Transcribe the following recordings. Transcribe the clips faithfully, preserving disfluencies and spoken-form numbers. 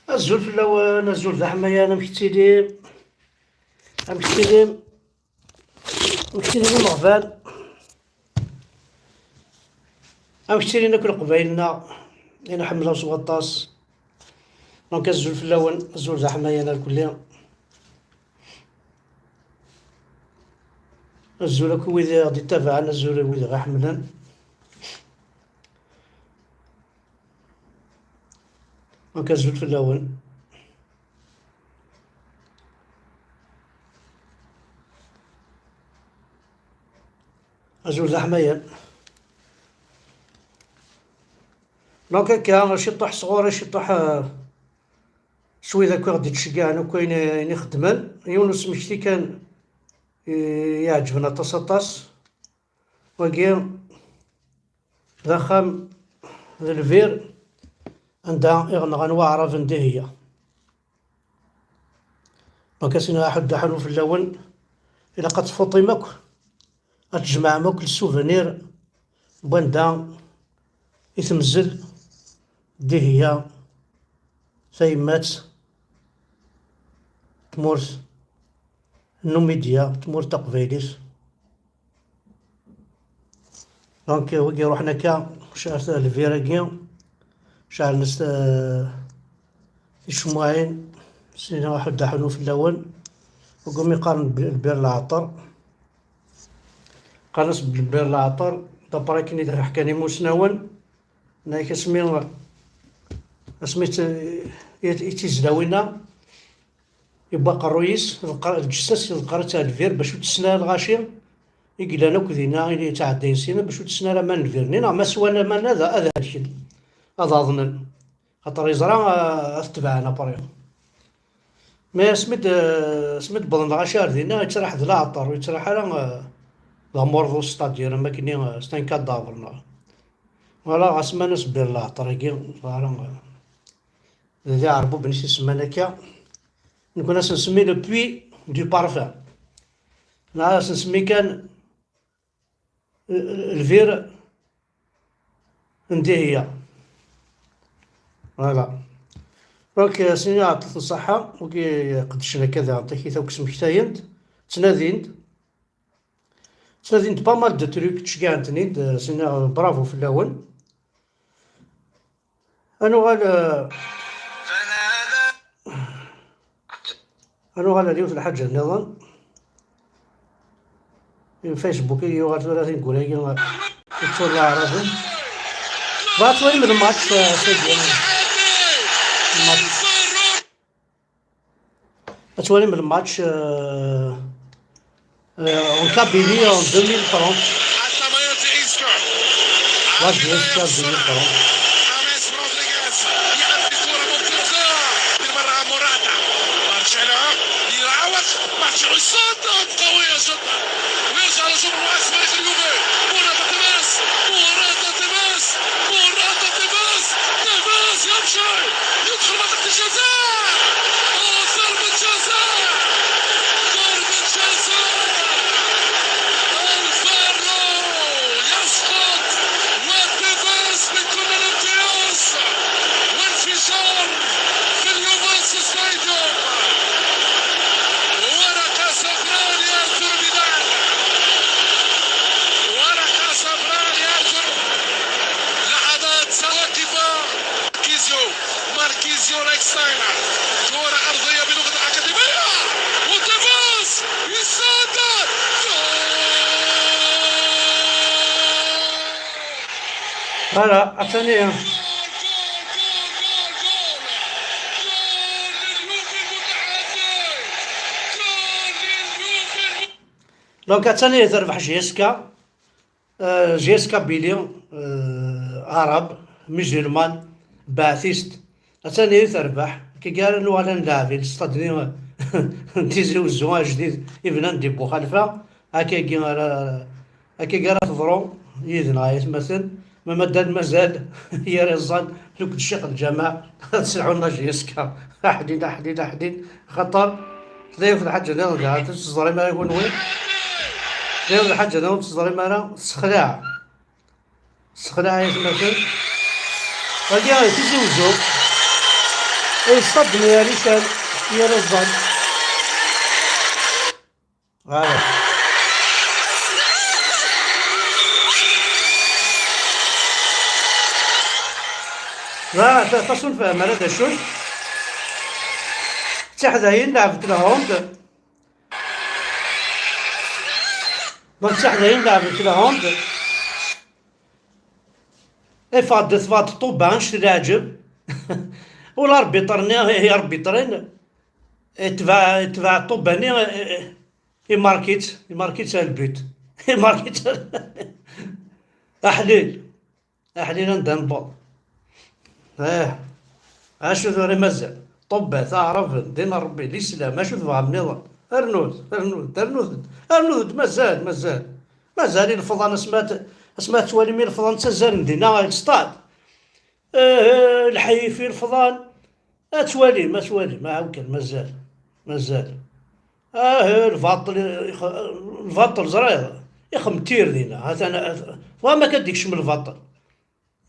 Azul fell-awen, azul d aḥmayan, amek tettili? Amek tettili? Amek tettili imeɣban? Amek ttilin akk Leqbayel-nneɣ i nḥemmel s waṭas? Donc, azul fell-awen, azul d aḥmayan irkelli. Azul akk wid i ɣ-d-ittabaɛen, azul i wid i ɣ-iḥemmlen. Donc, azul fell-awen. Azul d aḥmayan. Donc, akka, ciṭuḥ sɣur-i, ciṭuḥ, eh, s wid akk i ɣ-d-ittceggiɛen akk ayen, ayen i xeddmen. Yiwen n usmekti kan i, i iɛeǧben aṭas, aṭas. Wagi d axxam d lbir anda i ɣ-nɣan waɛraben n Dihya. Donc, a sin-a aḥuddu aḥunu fell-awen, ilaq ad tfuṭim akk, ad tjemɛem akk le souvenir n wanda i temzel Dihya, tayemmat, tmurt n Numidya, tmurt taqbaylit. Donc, wigi iruḥen akka, ceɛlet lbir-agi, ceɛlen-as, eh, ticemmaɛin, sina aḥuddu aḥunu fell-awen. Deg umi qqaren lbi-, lbir Lɛeṭer. Qqaren-as lbir Lɛeṭer, d'après akken i d-ḥkan imusnawen, nnan-ak asmi, asmi t-, i, i tizlawin-a, yewwi aqerruy-is, ḍeqqer-, lǧessa-s iḍeqqer-itt ɣer lbir bac ur tessen ara lɣaci i yellan akk dinna, i yettɛeddayen syin, bac ur tessen ara aman n lbir-nni, neɣ ma swan aman ad, ad helken, ad aḍnen. Xaṭer yeẓra, ah, ad t-tebɛen après. Mais asmi d-, asmi d-wwḍen lɣaci ar dinna, yettraḥ d Lɛeṭer, ur yettraḥ ara, ah, d amurḍus, c'est-à-dire, am akken, ah, c'est un cadavre, neɣ. Voilà, ɣas ma nesbir Lɛeṭer-agi, voilà, ah, d iɛerbuben i s-isemman akka. Nekni ad s-nsemmi le puits du parfum. Neɣ ad s-nsemmi kan, eh, lbir n Dihya. Voilà. Donc, eh, sini ɛṭet nṣaḥa, wigi qedcen akka daɣen takit akk smektayen-d, ttnadin-d. Ttnadin-d pas mal de trucs, ttceggɛen-ten-id, eh, sini bravo fell-awen. Ad nuɣal, eh, ad nuɣal ar yiwet n lḥaǧa nniḍen. Facebook i yuɣal tura tineggura-agi, eh, yettur d aɛraben. Bɣa ad twalim lmatch, eh, sagi. Lmatch. Ad twalim lmatch, eh, eh, en Kabylie en deux mille trente. La jeunesse en deux mille trente. Voilà, attendez, hein. Donc, attendez, terbeḥ J S K, euh, J S K Kabylie, euh, arabe, musulman, baathiste. Attendez, terbeḥ. Kagi ara nuɣal ad nleɛb i lestad-nni n Tizi Wezzu ajdid, ibnan di Buxalfa. Akkagi ara, akkagi ara teḍru yid-neɣ ay atmaten. Ma madal mazal yir iẓẓan, nekk d ccix n lǧameɛ, ad sɛun la J S K. Aḥnin, aḥnin, aḥnin. Xaṭer tella yiwet lḥaǧa nniḍen daɣen ur tt-teẓrim ara kunwi. Tella yiwet lḥaǧa nniḍen ur tt-teẓrim ara, tessexlaɛ. Tessexlaɛ ay atmaten. Wagi ay Tizi Wezzu. Ay stad n yir isan, yir iẓẓan. Voilà. Voilà, ta-, aṭas ur nefhim ara d acu-t. D tiḥdayin leɛbent lhund. Donc, d tiḥdayin leɛbent lhund. Iffeɣ-d, teffeɣ-d ṭṭubba, annect leɛǧeb. U l'arbitre-nni, ihi arbitre-in, itbeɛ, itbeɛ ṭṭubba-nni, i, i, imark-itt, imark-itt al but. Imark-itt. Aḥlil. Aḥlil anda newweḍ. Eh. Acu tura mazal? Ṭubbat, aɛraben, din Ṛebbi, lislam, acu tebɣam nniḍen? Rnut, rnut, rnut-d, rnut-d, mazal, mazal. Mazal ilefḍan, asma t-, asma tettwalim ilefḍan ttazzalen dinna deg stad. Eh, lḥif ilefḍan. Ad twalim, ad twalim, aɛawkan, mazal, mazal. Ah, lbaṭel, ix-, lbaṭel, ẓriɣ, ixemtir dinna. Atan, at-, tebɣam akka ad d-ikcem lbaṭel.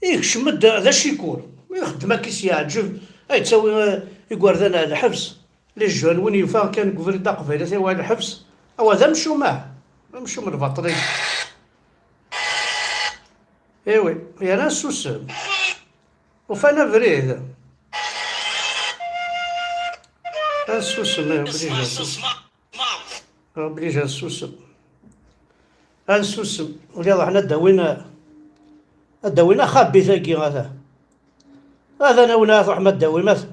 Ikcem-d d acikur. Ixeddem akka i s-yeɛǧeb. Ay yettawi, eh, igerdan ar lḥebs. Les jeunes, win yufa kan deg ubrid aqbayli, ad t-yawi ar lḥebs. Awa d amcum, ah. D amcum lbaṭel-agi. Eh oui, yerna susem. Ufan abrid. Ad susem, eh, obligé ad susem. Obligé ad susem. Ad susem. Ula d aḥna ad d-awin, ad d-awin axabit-agi, ata. Ad nawin, ad truḥem ad d-awim, ata.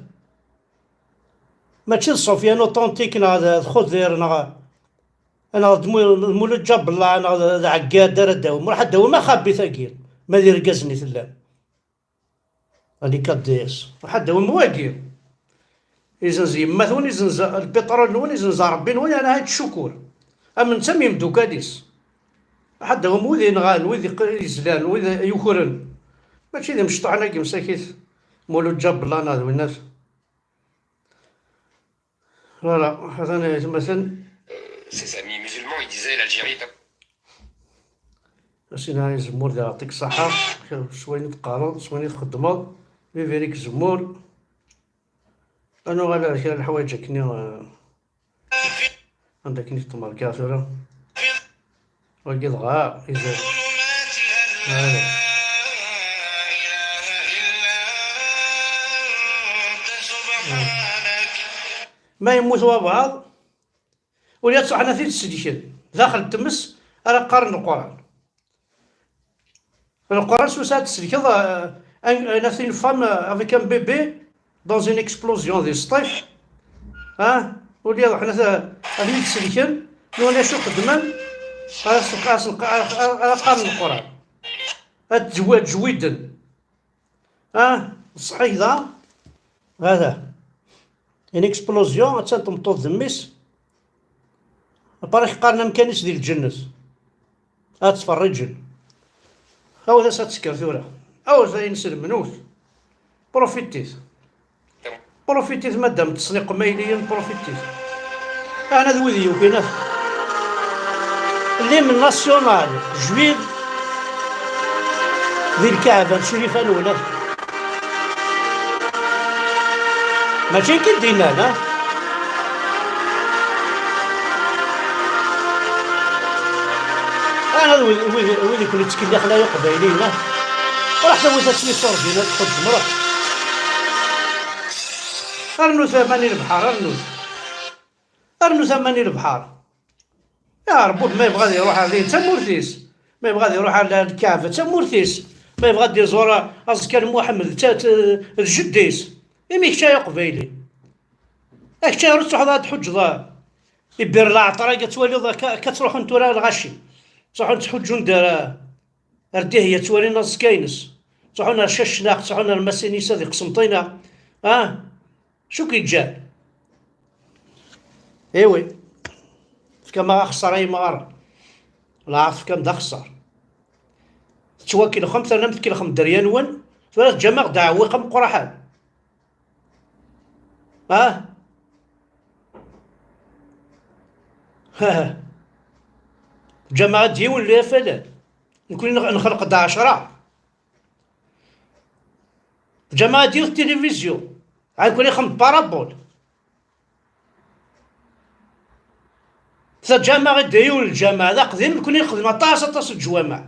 Mačči d Sofyan authentique neɣ d, d Xudir neɣ, neɣ d Mu-, d Mulud Ǧabellah neɣ d, d Ɛeggad ara d-awim. Ruḥ ad d-awim axabit-agi. Ma d irgazen i tellam. Alikadis. Ruḥ ad d-awim wagi. Izenz yemma-twen, izenz lpiṭrul-nwen, izenz Ṛebbi-nwen, yerna ad ccukkur. Am netta am yemdukal-is. Ruḥ ad d-awim wid yenɣan, wid yeq-, yezlan, wid yukren. Mačči d imecṭuḥen-agi msakit. Mulud Ǧabellah neɣ d winnat. Voilà, atan atmaten. Euh, ses amis musulmans, ils disaient, l'Algérie est un A Sidi Ɛli Zemmur, di yeɛṭik ṣṣeḥḥa, s wayen i teqqareḍ, s wayen i txeddmeḍ, vive Eric Zemmour. Ad nuɣal ar kra n leḥwayeǧ akkenni, eh, anda akken i t-tmerkiɣ tura. Wagi dɣa, izad. Voilà. Ma yemmut wabɛaḍ, ula d tuḥna t-id-sellken daxel n tmes ara qqaren Leqran. Leqran s usaɛa ad t-tselkeḍ, euh, un, une, une femme, euh, avec un bébé dans une explosion di Sṭif. Ah, ula d tuḥna t-, ad ten-id-selken, nwan acu xeddmen, ara s-, ara s-, ara, ara, ara qqaren Leqran. Ad ttjeww-, ttjewwiden. Ah, ṣṣeḥ-ik da. Hada. Une explosion, attan tmeṭṭut d mmi-s. Après qqaren amkan-is di lǧennet. Ad ttferriǧen. Awet-as ad tekker tura. Awet ayen s lmnut. Profitit. Profitit, madam, ṭṭsen iqmayliyen, profitit. Aɛna d wid yukin, ah. L'hymne national, juif, di lkaɛba n Crifa Newlaf. Mačči nekk i d-yennan, ah. Aɛna d wid, wid, wid i ken-ittkellixen ay iqbayliyen, ah. Ruḥ tawit-asen isurdiyen ad txeddem, ruḥ. Rnut aman i lebḥer, rnut. Rnut aman i lebḥer. Ya Rebbi, ma yebɣa ad iruḥ ar din, d tamurt-is. Ma yebɣa ad iruḥ ar, ar Lkaɛba, d tamurt-is. Ma yebɣa ad d-iẓur aẓekka n Muḥemmed d ta- d jeddi-s. Imi kečč ay aqbayli, a kečč ay ur tettruḥuḍ ad tḥuǧǧeḍ ibir leɛṭer-agi ad twaliḍ akka akka ttruḥun tura lɣaci, ttruḥun ttḥuǧǧun-d ar ar Dihya ttwalin aẓekka-ines, ttruḥun ar Cacnaq, ttruḥun ar Masinisa di Qsenṭina. Ah, acu k-yeǧǧan? Iwi, tefkam-aɣ axeṣṣar ay imɣaren. Lɛar tefkam d axeṣṣar. Tettwakellxem, ternam tkellxem dderya-nwen, tura teǧǧam-aɣ-d aɛewwiq ameqqraḥan. Ah? Teǧǧam-aɣ-d yiwen n lafalal. Nekni nx- nxelq-d ɛecra. Teǧǧam-aɣ-d yiwet tilivizyu. Ɛad nekni nxeddem parabol. Teǧǧam-aɣ-d yiwen n lǧameɛ d aqdim, nekni nxeddem aṭas, aṭas n leǧwameɛ.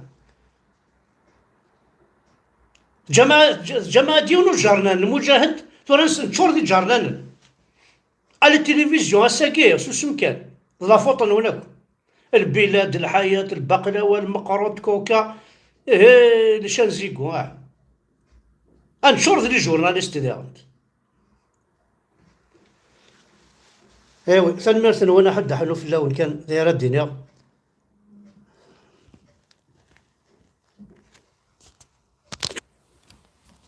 Teǧǧam-aɣ-d yiwen n uǧernan, lmuǧahed, tura neččur d iǧernanen. À la télévision, ass-agi, susem kan. D la faute-nwen akk. Lbilad, lḥayat, lbaqlawa, lmeqrud, coca. Ihi, les chaînes Zigo, ah. Ad neččur d les journalistes diɣen. Iwi, tanemmirt-nwen, aḥedd aḥnu fell-awen kan, d ayen ara d-iniɣ.